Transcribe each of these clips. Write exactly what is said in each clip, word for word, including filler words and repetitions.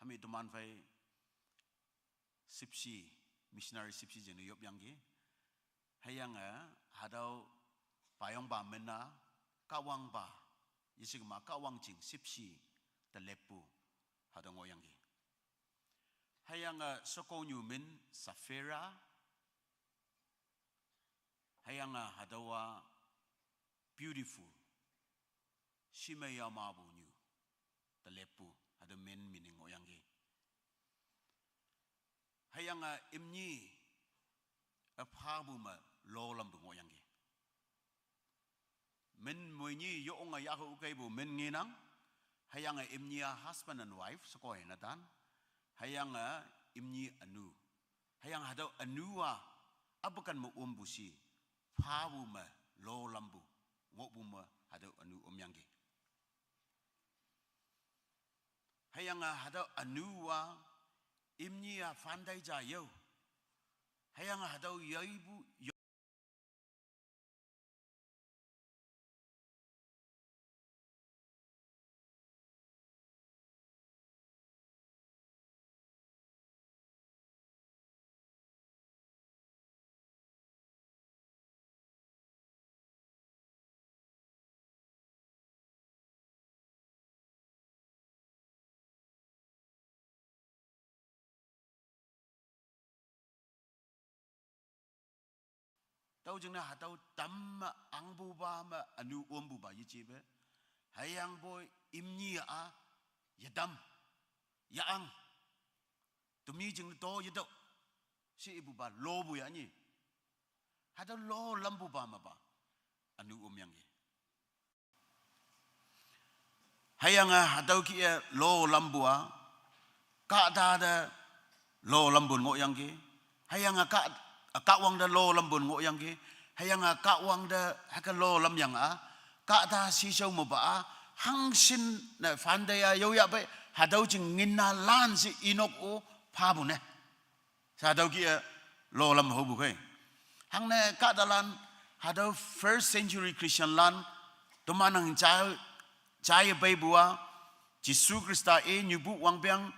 Mi teman phei shüpshe, missionary shüpshe jing yopyangki. Hüyange hatüo payongpa min-a, Kahwangpa, yeshikma Kahwang jing shüpshe te leppu, hatüo ngohyangki. Hüyange shekonyu min Sapphira, hüyange hatüowa beautiful, shimei yamapu nyu te leppu, hatüo min meaning ngohyangki. Hüyange imni üphapu me lolampu ngohyangki. Min moinyi yonge yahukeipu min ngenang, hüyange imni-a husband and wife shekoi netan, hüyange imni ünu. Hüyange hatüo ünu-a apakan me ompu she, phapu me lolampu, ngohpu me hatüo ünu omyangki. Hüyange hatüo ünu-a imni-a fandai ja yao. Hüyange hatüo yaipu yo- Tüo jingne hatüo tamme angpupa me ünu ompupa yejepe. Hüyangpoi imni-a yetam, ya-ang, temi jing to yetüoh, she ipupa lopu ya nyi. Hatüo lolampupa mepa ünu omyangki. Hüyange hatüo kih-e lolampu-a, kahta te lolampu ngohyangki. Hüyange kah, Kahwang te lolampu ngohyangki. Hüyange Kahwang te hüke lolamyange, kahta shishao mepa-a, hangshin ne fandai-a yaoyahpei, hatüo jing nginna lan she inok-o phapu ne. Sa tüo kih-e lolam hopu khei. Hangne kahtalan, hatüo first century Christian lan, teman nang ja, jaiye peipu-a, Jesu Khrista-e nyupu wangpeng,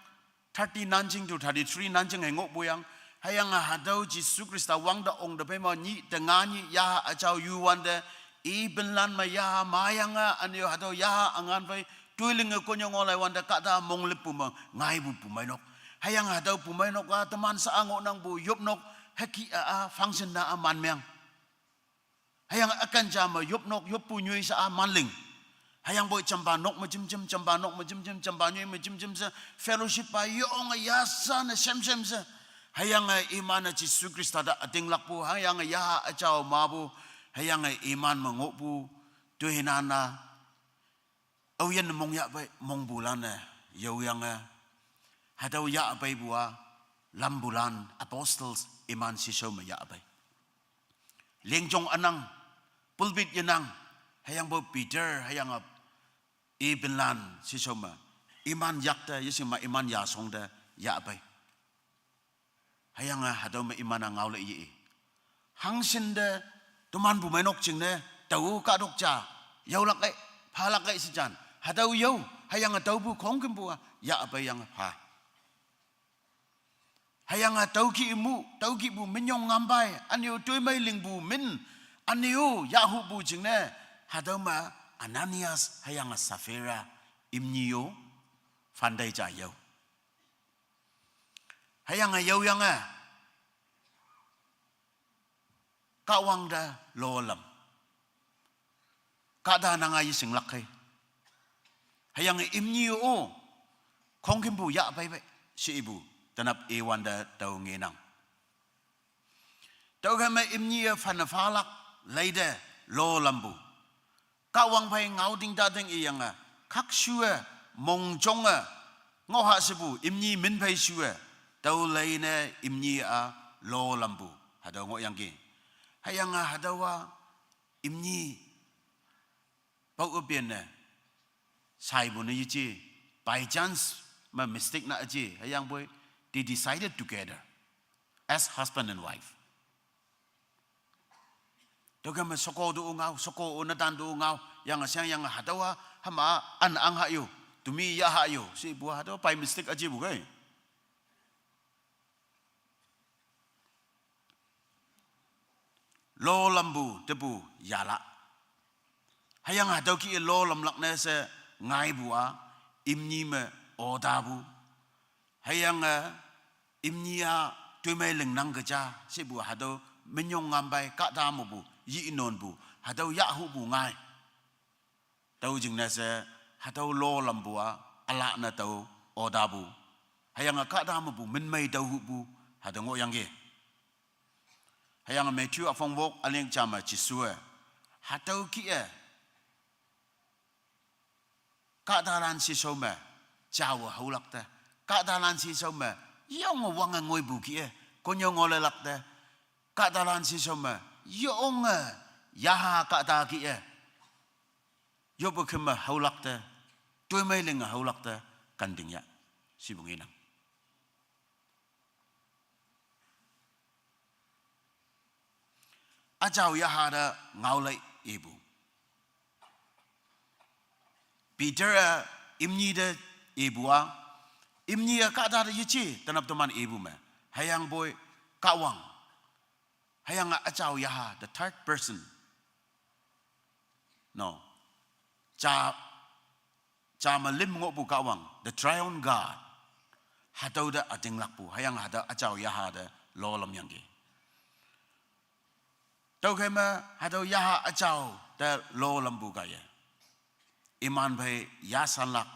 thirty nanjing to thirty-three nanjing hei ngohpu yang, hüyange hatüo Jesu Khrista wangte ongte pei me nyih te nga nyih yaha üjao yuwante, i pinlan me yaha mayange, ünyo hatüo yaha üngan phei, toilinge konyo ngohlaiwante kahta monglüppu me ngaipu pumeinok. Hüyange hatüo pumeinok-a teman sha-a ngohnangpu yopnok, hükih-a, a function na-a manmeang. Hüyange ükan ja me yopnok yoppu nyoi sha-a manling. Hüyangpoi jampa nok me jimjim, jampa nok me jimjim, jampa nyoi me jimjim she, fellowship pa yonge yasha ne shemshem she. Hüyange iman-e Jesu Khrista te ütinglakpu, hüyange yaha üjao mapu, hüyange iman me ngohpu, toinan-a aoyin mongyahpei, mongpulan-e yaoyange, hatüo yahpeipu-a, lampulan, apostles, iman shishao me yahpei. Lingjong ünang, pulpit yenang, hüyangpoi Peter, hüyange i pinlan shishao me, iman yakte, yeshingma iman yashongte yahpei. Hüyange hatüo me iman-a ngao le ye-i. Hangshin te, teman pumeinok jingne, tao kahtok ja, yaolak-e, phalak-e shejan. Hatüo yao, hüyange taopu khongkümpu-a, yahpeiyange pha. Hüyange tüokih mu, tüokihpu minyong ngampai, ünyo toimei lingpu min, ünyo yahupu jingne, hatüo me Ananias hüyange Sapphira, imni-o, fandai ja yao. Hüyange yaoyange, Kahwang te lolam. Kahta nanga yeshinglak khei. Hüyange imni-o, khongkümpu yahpeipe, she ipu, tenap iwante tao ngenang. Tüokhei me imni-e fan phalak, leite, lolampu. Kahwang phei ngaoting tating iyange, khakshu-e, mongjonge, ngoha shepu, imni min phei shu-e, tüo leine imni-a lolampu, hatüo ngohyangki. Hüyange hatüowa, imni, pao üpenne, shaipu ne yeje, by chance, me mistake na üje, hüyangpoi, they decided together, as husband and wife. Tüokhei me sheko tu ngao, sheko-o netan tu ngao, yange shang yange hatüowa, hüma an ang ha yo, Tumi yaha yo, sipu hatüo by mistake ajipu kei. Lo lampu tepu yala. Hüyange hatüo kih-e lo lamlak ne she ngaipu-a, imni me otapu. Hüyange imni-a toimei lingnang ke ja, sipu hatüo minyong ngampai kahta mepu, yi nonpu, hatüo yahhupu ngai. Tüo jingne she, hatüo lo lampu-a, üla ne tao otapu. Hüyange kahta mepu minmei tüohupu, hatüo ngohyangki. Hüyange Matthew üpong wok üleng ja me Jesuwe, hatüo kih-e, kahtalan sheshao me, jawe haolak te. Kahtalan sheshao me, yonge wange ngoipu kih-e, konyo ngolelak te. Kahtalan sheshao me, yonge, yaha kahta kih-e, yoppe keme haolak te. Toimei linge haolak te, kanting ya. Sipu ngenang. Üjao yaha te ngaolai ipu. Peter-e imni te ipu-a, imni-e kahta te yeje, tenap teman ipu me. Hüyangpoi Kahwang. Hüyange üjao yaha, the third person. No. Ja, ja me lüm ngohpu Kahwang, the triune God. Hatüo te ütinglakpu, hüyange hatüo üjao yaha te lo lamyangki. Tüokhei me hatüo yaha üjao te lo lampu kaiye, iman phei yasanlak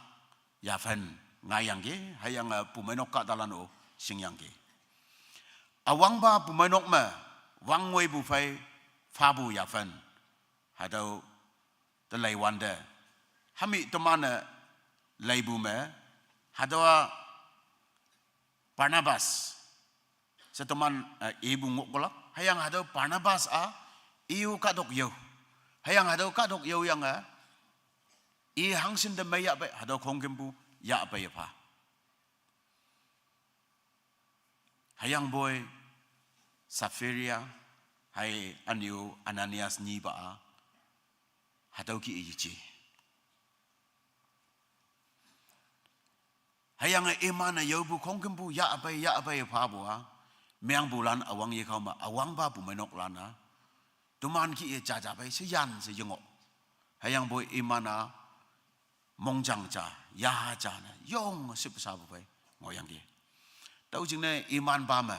yaphen ngaiyangki, hüyange pumeinok kahtalan-o shingyangki. Üwangpa pumeinok me wangngoipu phei phapu yaphen, hatüo te leiwante, hami teman-e leipu me, hatüowa Barnabas she teman, eh, ipu ngohkolak. Hüyange hatüo Barnabas-a, i-o kahtok yao. Hüyange hatüo kahtok yaoyange, i hangshin te mei yahpei, hatüo khongkümpu yahpei yepha. Hüyangpoi Sapphira, hei ünyu Ananias nyipa-a, hatüo kih-e yeje. Hüyange iman-e yaopu khongkümpu yahpei yahpei phapu-a, mengpulan üwang yekhao me üwangpa pumeinoklan-a, teman kih-e jaja phei sheyan she yengoh. Hüyangpoi iman-a mongjang ja, yaha ja ne yong shüpshapu phei ngohyangki. Tüo jingne imanpa me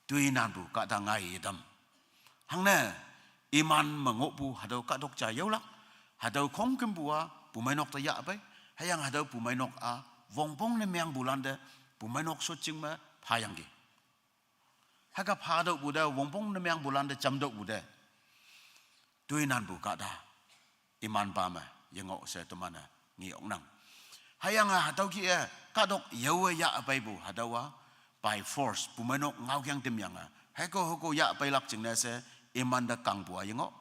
toinanpu kahta ngai yetam. Hangne iman me ngohpu hatüo kahtok ja yaolak, hatüo khongkümpu-a pumeinok te yahpei, hüyange hatüo pumeinok-a wongpong ne mengpulan te pumeinok shotjing me phayangki. Hüke phatüohpu te, wongpong ne mengpulan te jamtüohpu te, toinanpu kahta, imanpa me yengoh she teman-e nge oknang. Hüyange hatüo kih-e, kahtok yaowe yahpeipu hatüowa, by force pumeinok ngaokeng temyange, hüko hüko yahpeilak jingne she, imante kangpu-a yengoh.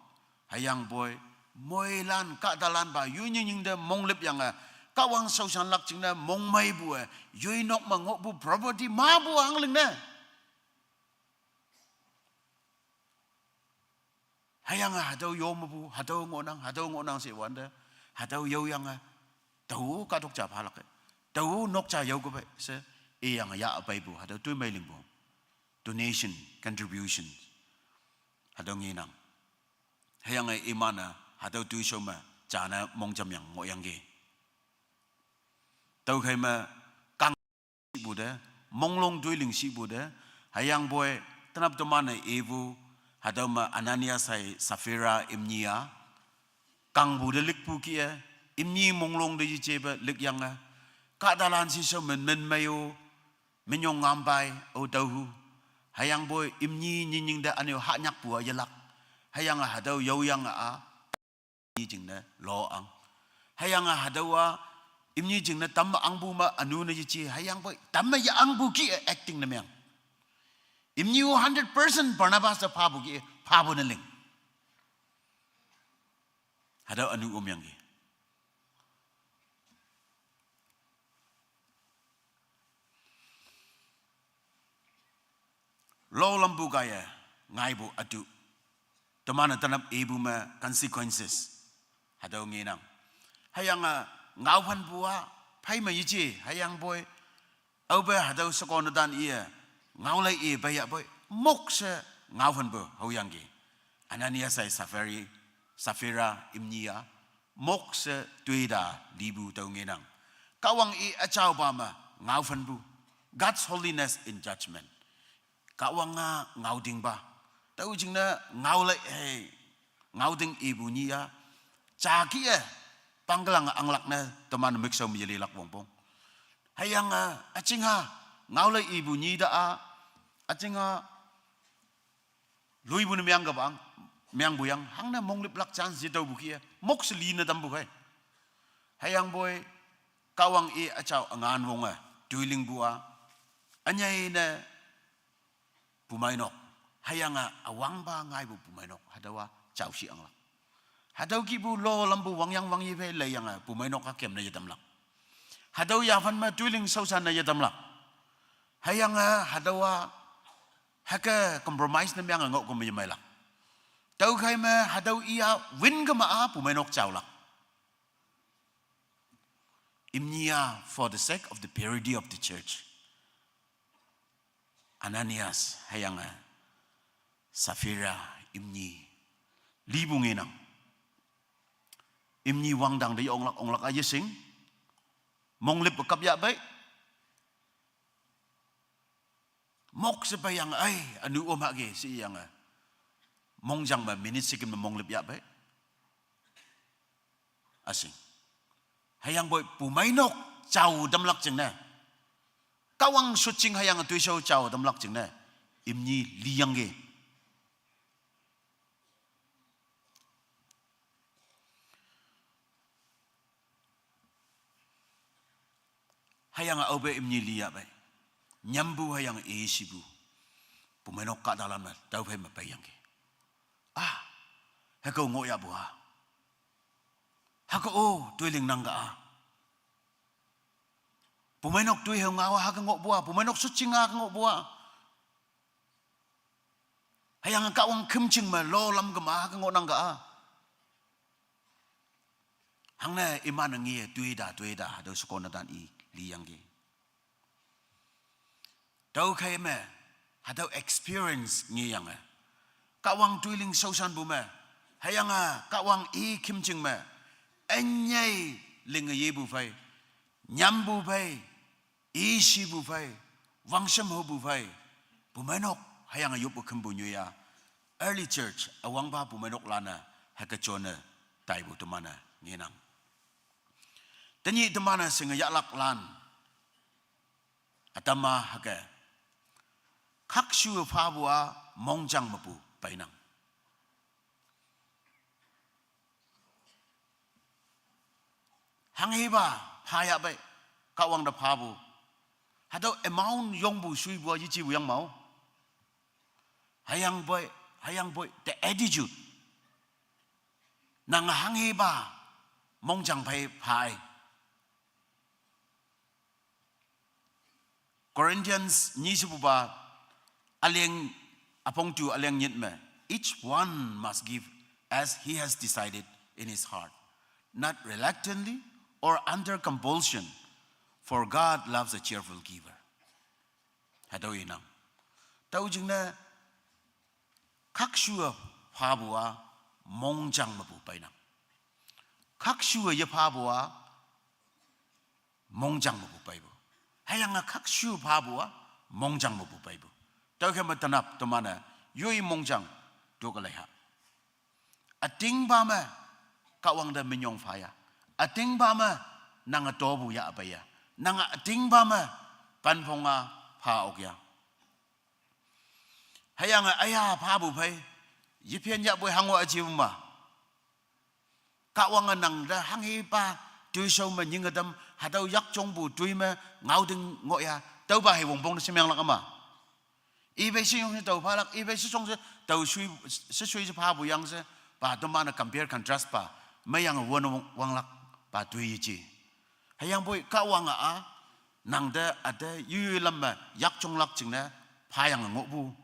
Hüyangpoi, moilan kahtalanpa yoi nyingnying te monglüpyange, Kahwang shaoshanlak jingne mongmeipu-e, yoi nok me ngohpu property mapu anglingne. Hüyange hatüo yo mepu, hatüo ngohnang, hatüo ngohnang she wante, hatüo yaoyange, tao kahtok ja phalak-e, tao nok ja yao kepei she, iyange yahpeipu, hatüo toimei lingpu. Donation, contribution. Hatüo ngenang. Hüyange iman-e, hatüo toishao me, jane mongjamyang ngohyangki. Tüokhei me, kang shipu te, monglong toiling shipu te, hüyangpoi, tenap teman-e ipu, hatüo me Ananias hei Sapphira imni-a, kangpu te likpu kih-e, imni monglong te yejepe likyange, kahtalan sheshao men men mei-o, minyong ngampai-o tüohu. Hüyangpoi imni nyingnying te üne-o hanyakpu-a yelak. Hüyange hatüo yaoyange-a, imni jingne lo ang. Hüyange hatüowa, imni jingne tamme angpu me ünu ne yeje, hüyangpoi tamme ye angpu kih-e acting ne meng. Imni-o hundred percent Barnabas te phapu kih-e, phapu ne ling. Hatüo ünu omyangki. Lo lampu kaiye, ngaipu ütu. Teman-e tenap ipu me consequences. Hatüo ngenang. Hüyange ngaophanpu-a, phei me yeje, hüyangpoi aope hatüo shekonne tan iye ngaolai i peiyahpoi, mokshe ngaophenpu haoyangki. Ananias hei Sapphira, Sapphira imni-a mokshe toita lipu tüo ngenang. Kahwang i üjaopa me ngaophenpu. God's holiness in judgment. Kahwang-a ngaotingpa. Tüo jingne ngaolai hei, ngaoting ipu nyi-a, ja kih-e pangkelang anglak ne teman mükshao me yelilak wongpong. Hüyange üjingha ngaolai ipu nyi ta-a, üjingha loipu ne meang kebang, meangpu yang, hangne mongliplak chance yetaopu kih-e, mokshe li ne tampu khei. Hüyangpoi, Kahwang i üjao üngan wonge toilingpu-a, ünyei ne pumeinok, hüyange üwangpa ngaipu pumeinok, hatüowa jaoshi anglak. Hatüo kihpu lo lampu wangyang wangye phei leiyange pumeinok-a kemne yetamlak. Hatüo yaphan me toiling shaoshan ne yetamlak. Hüyange hatüowa hüke compromise ne meange ngoh kome yemeilak. Tüokhei me hatüo iya win kema-a pumeinok jaolak. Imni-a, for the sake of the purity of the church, Ananias hüyange Sapphira imni lipu ngenang. Imni wangdang te onglak onglak-a yeshing, monglip kap yahpei. Mokshe peiyange, ai, ünu om hahke sheyange, mongjang me minute second me monglip yahpei. Üshing. Hüyangpoi pumeinok jao tamlak jingne, Kahwang shotjing hüyange toishao jao tamlak jingne, imni liyangki. Hüyange aope imni liyahpei, nyampu hüyange ishipu pumeinok kahtalan me tüophei me peiyangki. Ah, hüke ngohyahpu-a, hüke-o toiling nangka-a, pumeinok toi hao ngao-a hüke ngohpu-a, pumeinok shotjing-a hüke ngohpu-a, hüyange Kahwang khümjing me lo lam kema hüke ngohnang ka-a. Hangne iman-e nge toita toita hatüo shekonne tan i liyangki. Tüokhei me hatüo experience ngeyange, Kahwang toiling shaoshanpu me, hüyange Kahwang i khümjing me, ünyei linge yepu phei, nyampu phei, ishipu phei, wangshem hopu phei, pumeinok hüyange yoppu khümpu nyoi-a, early church üwangpa pumeinoklan-e hüke jonne taipu teman-e ngenang. Tenyih teman-e shinge yahlaklan, ütam-a hüke, khakshu phapu-a mongjang mepu peinang. Hanghepa phayahpei, Kahwang te phapu, hatüo amount yongpu shuipu-a yejepu yang mao. Hüyangpoi, hüyangpoi the attitude, nang hanghepa mongjang phei pha-e. Corinthians nyi shepupa, üleng, üpong tu üleng nyit me, each one must give as he has decided in his heart, not reluctantly or under compulsion, for God loves a cheerful giver. Hatüo inang. Tüo jingne khakshu-e phapu-a mongjang mepu peinang. Khakshu-e yephapu-a mongjang mepu peipu. Hüyange khakshu phapu-a mongjang mepu peipu. Tüokhei me tenap teman-e yoi mongjang tüoke leiha. Ütingpa me Kahwang te minyong phaya. Ütingpa me nange topu yahpeiya. Nange ütingpa me panphong-a pha okya. Hüyange üya phapu phei, yephen yahpoi hango üjepu ma, Kahwange nang te hanghepa toishao me nyinge tam, hatüo yakjongpu toi me ngaoting ngohya, tüopa hei wongpong te shemeanglak üma. Iphei sheyong she tao phalak, iphei sheshong she tao shui, sheshui she phapu yang she, pa teman-e compare contrast pa, meiyange won wanglak, pa toi yeje. Hüyangpoi Kahwange-a, nang te üte yoi lam me yakjonglak jingne, phayange ngohpu.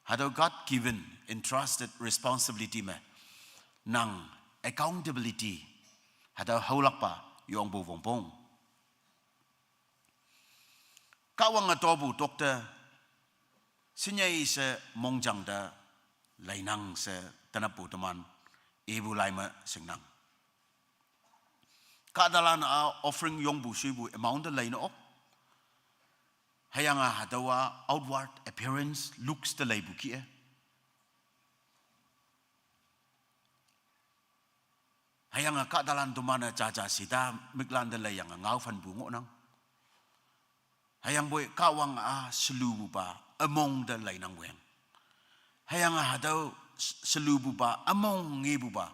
Hatüo God given entrusted responsibility me, nang accountability, hatüo haolakpa yongpu wongpong. Kahwange topu tokte, sinyei she mongjang te leinang she tenappu teman ipu lai me shingnang. Kahtalan-a offering yongpu shuipu amount te leine ok. Hüyange hatüowa outward appearance, looks te leipu kih-e. Hüyange kahtalan teman-e jaja shita miklante leiyange ngaophanpu ngohnang. Hüyangpoi Kahwang-a shelupupa ümong te leinangpu yang. Hüyange hatüo s-, shelupupa ümong ngepupa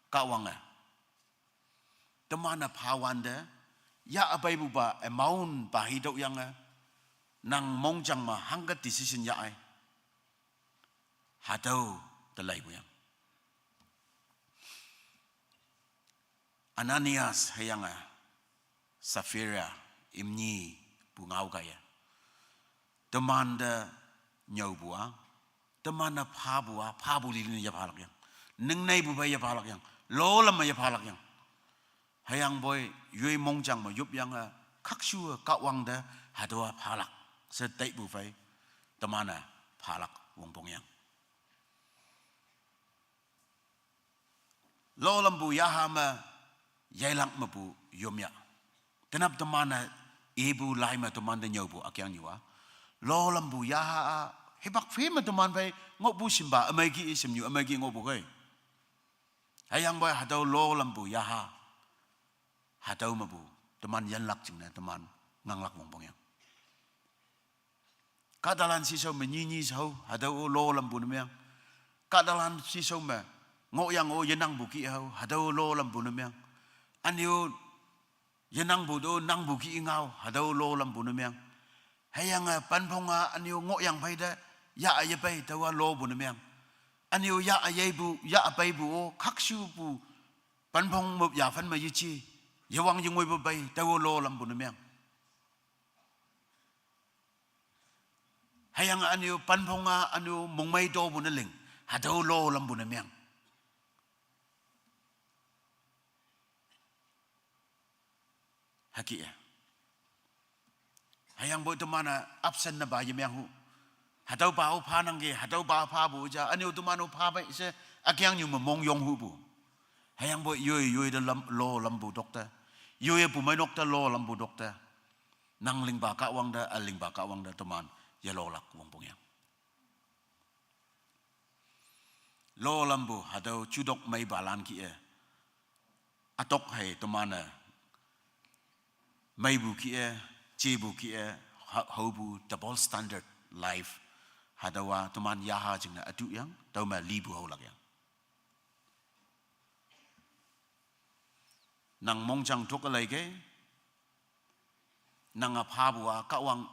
Kahwange teman-e phawante, yah peipupa amount pa hitüoyange, nang mongjang me hangke decision yah-e, hatüo te leipu yang. Ananias hüyange Sapphira imni pu ngao kaiye, temante nyüopu-a, teman-e phapu-a, phapu lili ne yephalak yang. Ningneipu phei yephalak yang. Lolam me yephalak yang. Hüyangpoi yoi mongjang me yopyange khakshu-e Kahwang te hatüowa phalak she taipu phei teman-e phalak wongpong yang. Lolampu yaha me yeilak mepu yomya. Tenap teman-e ipu lai me temante nyüopu ükeangnyu-a, lolampu yaha-a hipak phi me teman phei ngohpu shimpa ümeiki, shimnyu ümeiki ngohpu khei. Hüyangpoi hatüo lolampu yaha, hatüo mepu teman yanlak jingne teman nganglak wongpong yang. Kahtalan shishao me nyinyi shao, hatüo-o lolampu ne meng. Kahtalan shishao me ngohyang-o yenangpu kih hao, hatüo lolampu ne meng. Üne-o yenangpu to nangpu kih ngao, hatüo lolampu ne meng. Hüyange panphong-a üne-o ngohyang phei te, yah yepei taowa lopu ne meng. Üne-o yah yeipu, yah peipu-o khakshupu, panphong mop yaphan me yeje, yewang yengoipu pei, taowa lolampu ne meng. Hüyange üne-o panphong-a üne-o mongmei topu ne ling, hatüo lolampu ne meng. Hüke-e. Hüyangpoi teman-e absent ne pa yemeng hu. Hatüopa-o phanangki, hatüopa phapu ja, üne-o teman-o pha pei she ükeangnyu me mongyong hupu. Hüyangpoi yoi, yoi te lam, lolampu tokte, yoi-e pumeinok te lolampu tokte, nang lingpa Kahwang te, ülingpa Kahwang te teman yelolak wongpong yang. Lolampu hatüo jutok meipalan kih-e, ütok hei teman-e meipu kih-e, jepu kih-e, ha-, haopu double standard life, hatüowa teman yaha jingne ütu yang, tüome lipu haolak yang. Nang mongjang tok leikei, nange phapu-a Kahwang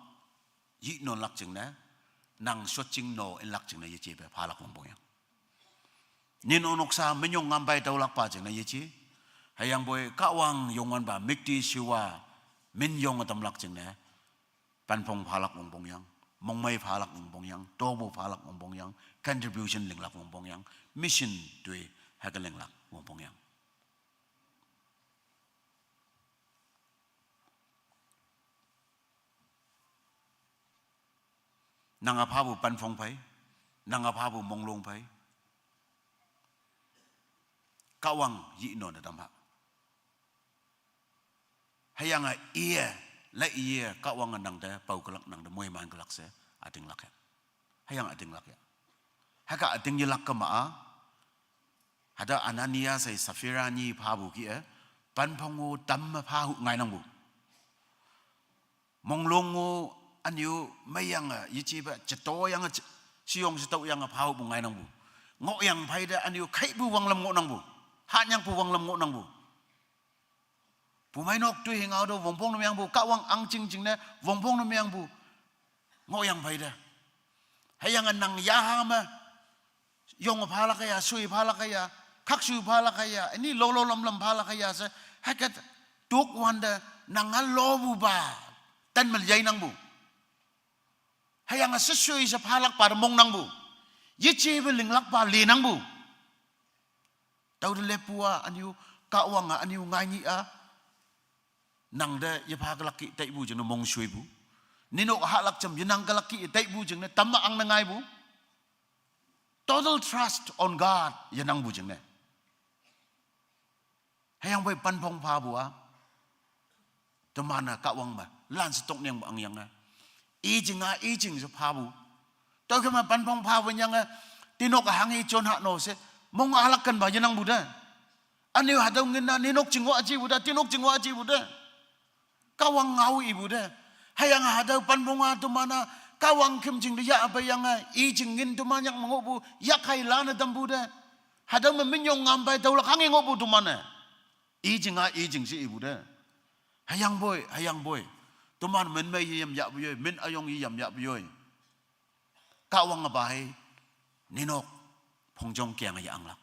yinonlak jingne, nang shotjing no inlak jingne yejepe phalak wongpong yang. Nin-o noksa minyong ngampei tüolakpa jingne yeje, hüyangpoi Kahwang Youngwanpa müktishiwa minyong tamlak jingne, panphong phalak wongpong yang, mongmei phalak wongpong yang, topu phalak wongpong yang, contribution linglak wongpong yang, mission toi hüke linglak wongpong yang. Nange phapu panphong phei, nange phapu monglong phei, Kahwang yinon ne tam ha. Hüyange iye, lai iye Kahwange nang te pao kelak, nang te moiman kelak she ütinglak ya. Hüyange ütinglak ya. Hüke üting yelak kema-a, hatüo Ananias hei Sapphira nyi phapu kih-e, panphong-o tamme phahu ngainangpu. Monglong-o üne-o meiyange yejepe jetoyange je-, sheyong shetüoyange phahupu ngainangpu. Ngohyang phei te üne-o kheipu wanglam ngohnangpu. Hanyangpu wanglam ngohnangpu. Pumeinok toi hingao to wongpong ne mengpu, Kahwang ahngching jingne wongpong ne mengpu. Ngohyang phei te. Hüyange nang yaha me yong phalak ya, shui phalak ya, khakshu phalak ya, üni lolo lamlam phalak ya she, hüke tokwante nange lopupa tan me yeinangpu. Hüyange sheshui she phalakpa te mongnangpu. Yejepe linglakpa linangpu. Tüote leppu-a üne-o Kahwange üne-o ngainyih-a nang te yepha kelak kih taipu jingne mongshuipu. Ninok hahlak jam yenang kalak ki taipu jingne, tamma angne ngaipu. Total trust on God yenangpu jingne. Hüyangpoi panphong phapu a. Teman-e Kahwang me lan she tokningpu angyange, i jing a, i jing she phapu. Tüokhei me panphong phapu yange, tinok hanghe jon ha no she, mong alak kenpa yenangpu te. Ünyu hatüo ngin a, ninok jing wa jipu te, tinok jing wa jipu te. Kahwang ngao ipu te. Hüyange hatüo panphong a teman a, Kahwang khüm jing te yah peiyange, i jing ngin teman yak me ngohpu, yak hei lane tampu te. Hatüo me minyong ngam pei tüolak hanghe ngohpu teman-e. I jing a, i jing she ipu te. Hüyangpoi, hüyangpoi. Teman min mei yeyam yahpu yoi, min üyong yeyam yahpu yoi. Kahwang apa hei, ninok phongjong keng ye anglak.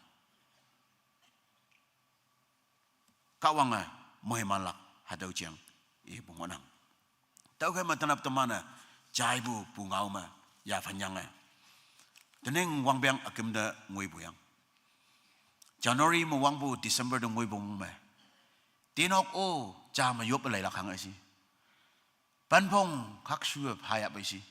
Kahwange moimanlak hatüo jeng ipu ngohnang. Tüokhei me tenap teman-e jaipu pungao me yaphan yange, tening wangpeng üküm te ngoipu yang. January me wangpu December te ngoipu me, tinok o ja me yop leilak hang ishi. Panphong khakshu-e phayah pei shi.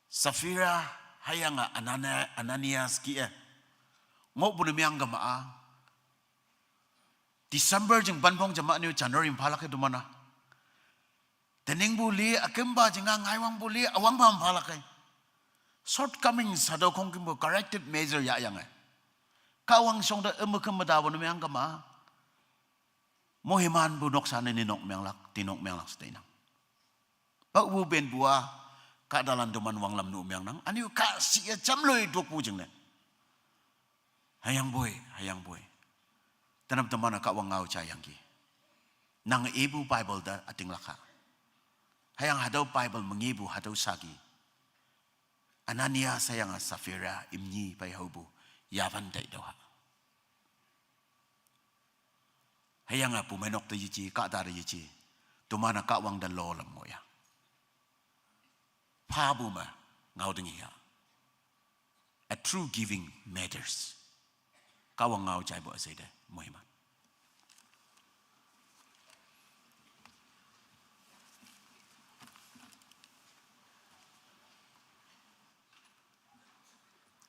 Sapphira hüyange Anana-, Ananias kih-e ngohpu ne meang kema a. December jing panphong jam a, ünyu January me phalak kei teman a. Teningpu li, ükümpa jing a ngaiwangpu li, üwangpa me phalak kei. Shortcomings hatüo khongkümpu corrective measure yahyange, Kahwang shong te üme küm me tapu ne meang kema a. Moimanpu noksa ne ninok meanglak, tinok meanglak she teinang. Paopu penpu a, kahtalan teman wanglam nu meangnang, ünyu kahshih-e jamloi tokpu jingne. Hüyangpoi, hüyangpoi, tenap teman-e Kahwang ngao jayangki. Nange ipu Bible te ütinglak ha. Hüyange hatüo Bible me ngepu hatüo saki, Ananias hüyange Sapphira imni pei haopu yaphan tai tüo ha. Hüyange pumeinok te yeje, kahta te yeje, teman-e Kahwang te lolam ngoh ya. Phapu me ngao ting ya. A true giving matters. Kahwang ngao jaipu üshei te moiman.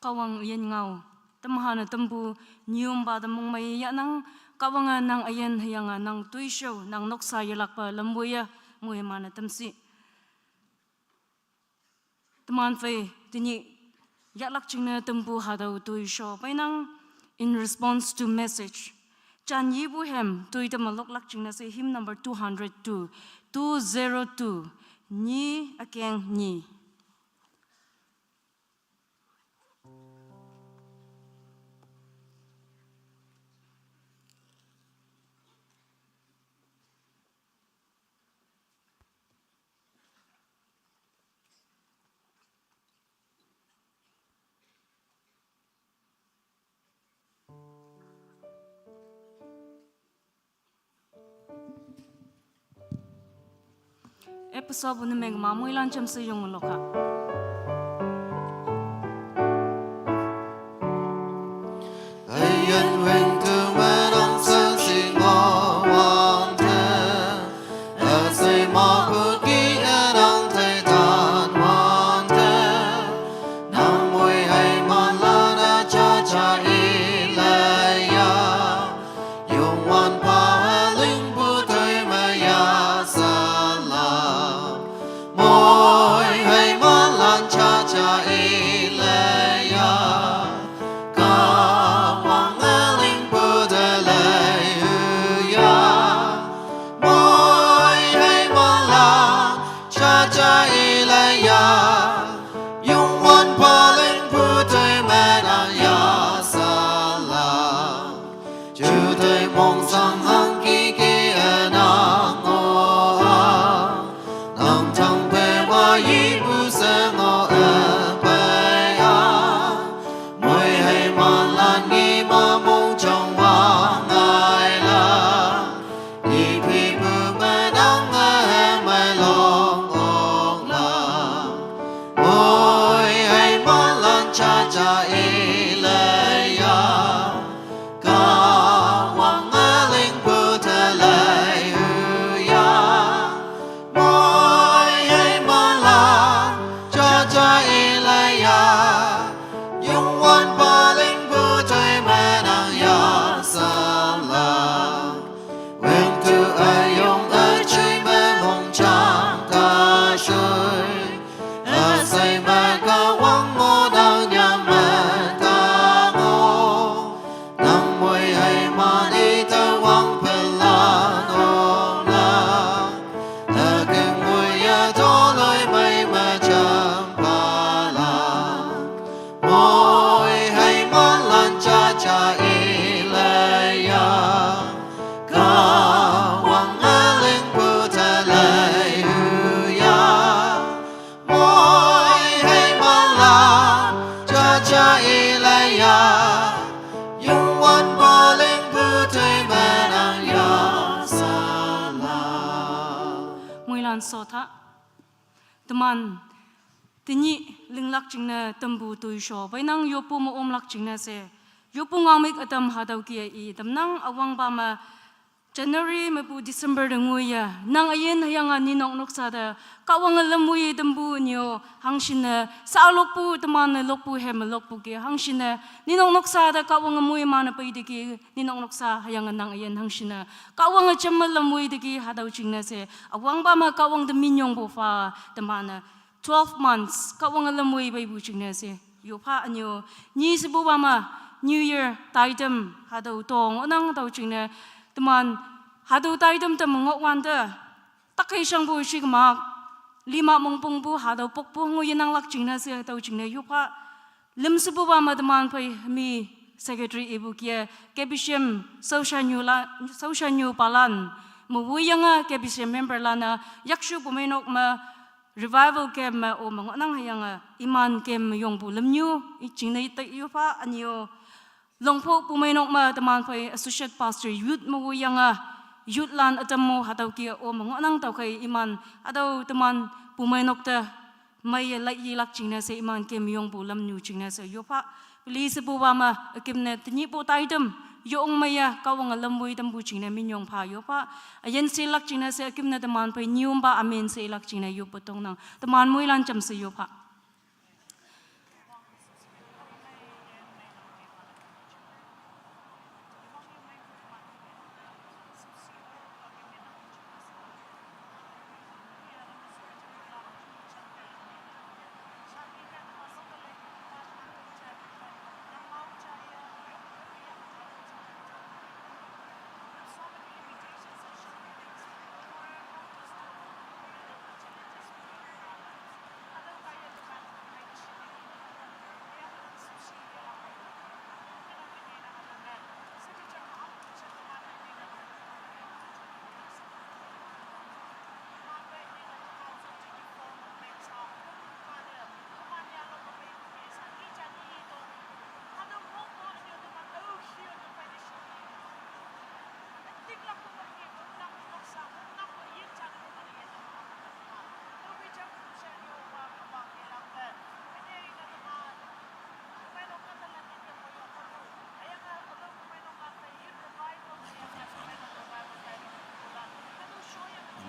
Kahwang üyin ngao, temhan-e tampu nyumpa te mongmei yahnang. Kahwange nang üyin hüyange nang toishao, nang noksa yelakpe lamwoiye moiman-e tamshi. Teman phei tenyih yahlak jingne tampu hatüo toisho peinang, In Response to Message. Jan yipu hem toi teme loklak jingne she hymn number two hundred two, two zero two, nyi ükeng nyi. Episode ne meng ma moilan jamshe yonglok ha. Üyin win tu menang sasi ngawante, üsei mapu ki enang tei tan wante, nang moi hei manlan a jaja i le ya. Youngwanpa lingpu toi me ya salam. Moi hei manlan jaja i le ya. Kahwang lingpu te lei ü ya. Moi hei manlan jaja i le ya. Youngwanpa lingpu toi me nang ya salam. Juteih mongsang hangki ki enang o a. Nang tangpei wa yipu se ngo e pei a. Moi hei manlan ngi ma mongjong wang ai la. Ipipu menang e hemei long ok la. Moi hei manlan jaja i le ya. Kahwang e lingpu sotha. Teman, tenyih linglak jingne tampu toisho peinang yoppu me omlak jingne she. Yoppu ngaomük ütam hatüo kih-e i tamnang üwangpa me January mepu December te ngoiye, nang üyin hüyange ninok noksa te, Kahwange lamwoiye tampu nyo, hangshinne, sa lokpu teman-e lokpu hem lokpu kih, hangshinne, ninok noksa te Kahwange moiman-e peiteki, ninok noksa hüyange nang üyin hangshinne, Kahwange jemme lamwoiteki, hatüo jingne she, üwangpa me Kahwang te minyongpu pha, teman-e, twelve months, Kahwange lamwoi peipu jingne she, yopha ünyo, nyi shepupa me, New Year, taitam, hatüo tong, ngohnang hatüo jingne, teman, hatüo taitam te me ngohwante, takhei shangpu shikmak, lima mongpongpu, hatüo pokpu ngoiye nanglak jingne she, hatüo jingne yopha, lüm shepupa me teman phei mi secretary ipu kih-e, K B C M, shaoshanyu la, shaoshanyu palan, me woiyange K B C M member lan-e, yakshu pumeinok me, revival camp me o me ngohnang hüyange, iman camp me yongpu lümnyu, i jingne te yopha ünyo, Longpho pumeinok me teman phei associate pastor youth me woiyange, youth lan ütam mo hatüo kih-e o me ngohnang tüokhei iman, hatüo teman pumeinok te, meiye lai yelak jingne she iman camp yongpu lamnyu jingne she yopha, peli shepupa me, ükimne tenyihpu taitam, yong meiye Kahwange lamwoi tampu jingne minyong pha yopha, üyin shelak jingne she ükimne teman phei nyumpa amen shelak jingne yoppu tongnang, teman moilan jamshe yopha.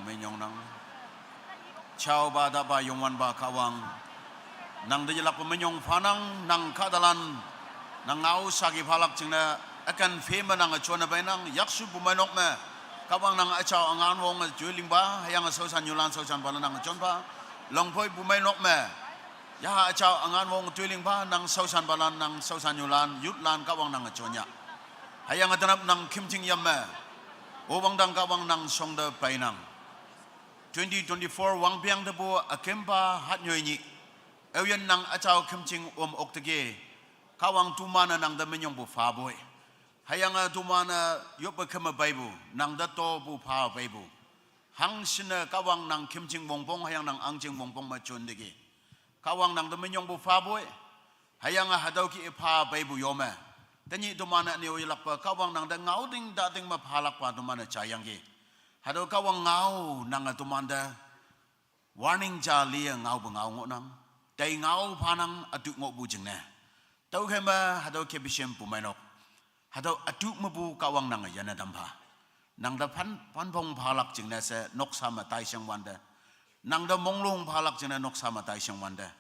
Minyong nang. Jaopa, Tapa, Youngwanpa Kahwang. Nang te yelakpe minyong phanang, nang kahtalan, nang ngao saki phalak jingne, üken phe me nange jonne peinang, yakshu pumeinok me, Kahwang nang üjao üngan wonge toi lingpa, hüyange shaoshannyulan, shaoshanpalan nange jonpha, Longphoi pumeinok me, yaha üjao üngan wonge toi lingpa, nang shaoshanpalan, nang shaoshannyulan, youth lan, Kahwang nange jon ya. Hüyange tenap nang khümjing yam me, o wangdang Kahwang nang shongte peinang. Twenty twenty-four wangpeng tepu ükempa hatnyoi nyih. Aoyin nang üjao khümjing om okteki. Kahwang toman-e nang te minyongpu phapoi. Hüyange toman-e yoppe khümme peipu, nang te topu pha peipu. Hangshinne Kahwang nang khümjing wongpong, hüyange nang ahngjing wongpong me jonteki. Kahwang nang te minyongpu phapoi. Hüyange hatüo kih-e pha peipu yome. Tenyih toman-e üne-o yelakpe Kahwang nang te ngaoting tating me phalakpa toman-e jaiyangki. Hatüo Kahwang ngao nange tomante warning ja liye ngaopu ngao ngohnang. Tei ngao phanang ütu ngohpu jingne. Tüokhei me hatüo K B C M pumeinok. Hatüo ütu mepu Kahwang nange yanne tampha. Nang te phan, phanpong phalak jingne she noksa me taisheng wante. Nang te monglong phalak jingne noksa me taisheng wante.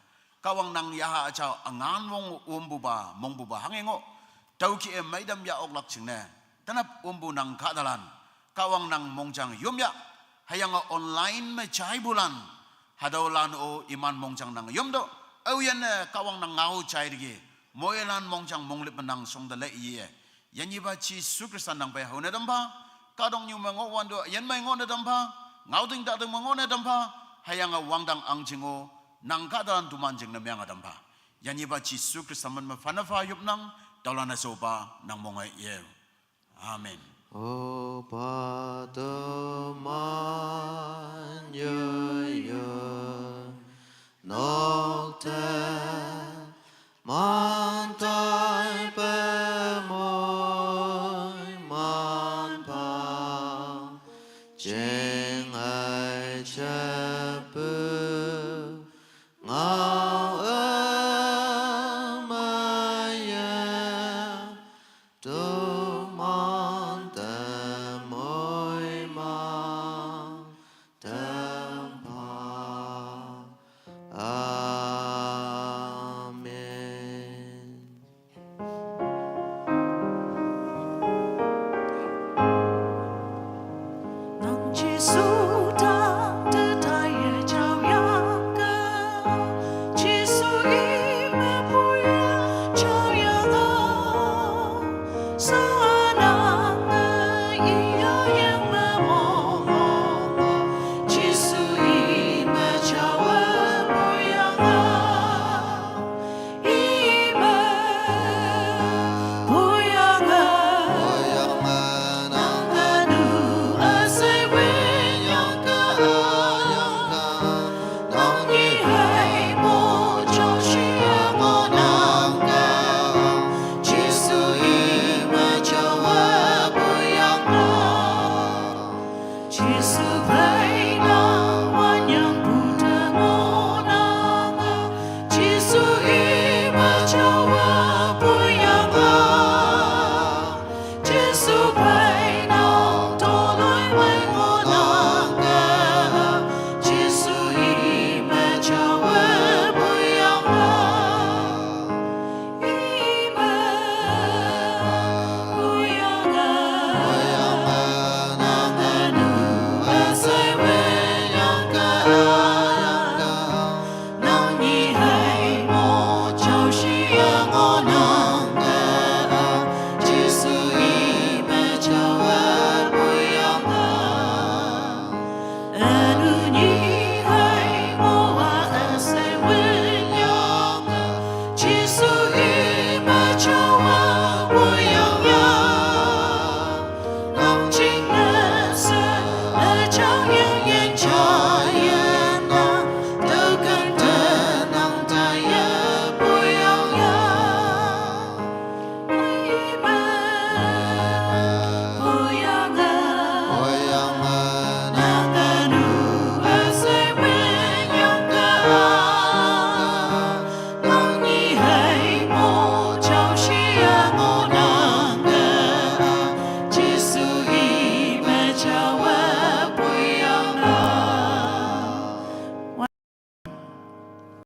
Kahwang nang yaha üjao üngan wong ompupa, mongpupa hanghe ngoh. Tüo kih-e meitam yah oklak jingne. Tenap ompu nang kahtalan. Kahwang nang mongjang yom ya. Hüyange online me jaipulan. Hatüolan-o iman mongjang nang yomtüoh. Aoyinne Kahwang nang ngao jaiteki. Moilan mongjang monglüppe nang shongte lei ye. Yanyipa Jesu Khrista nang pei haone tampha. Kahtoknyu me ngohwante üyin mei ngohne tampha. Ngaoting tating me ngohne tampha. Hüyange wangdang ahngjing-o. Nang kahtalan toman jingne menge tampha. Yanyipa Jesu Khrista min me phane pha yopnang. Tüolan-e shopa nang monge ye. Amen. Opa teman yeye nokte mantai pe moiman pha jing ai je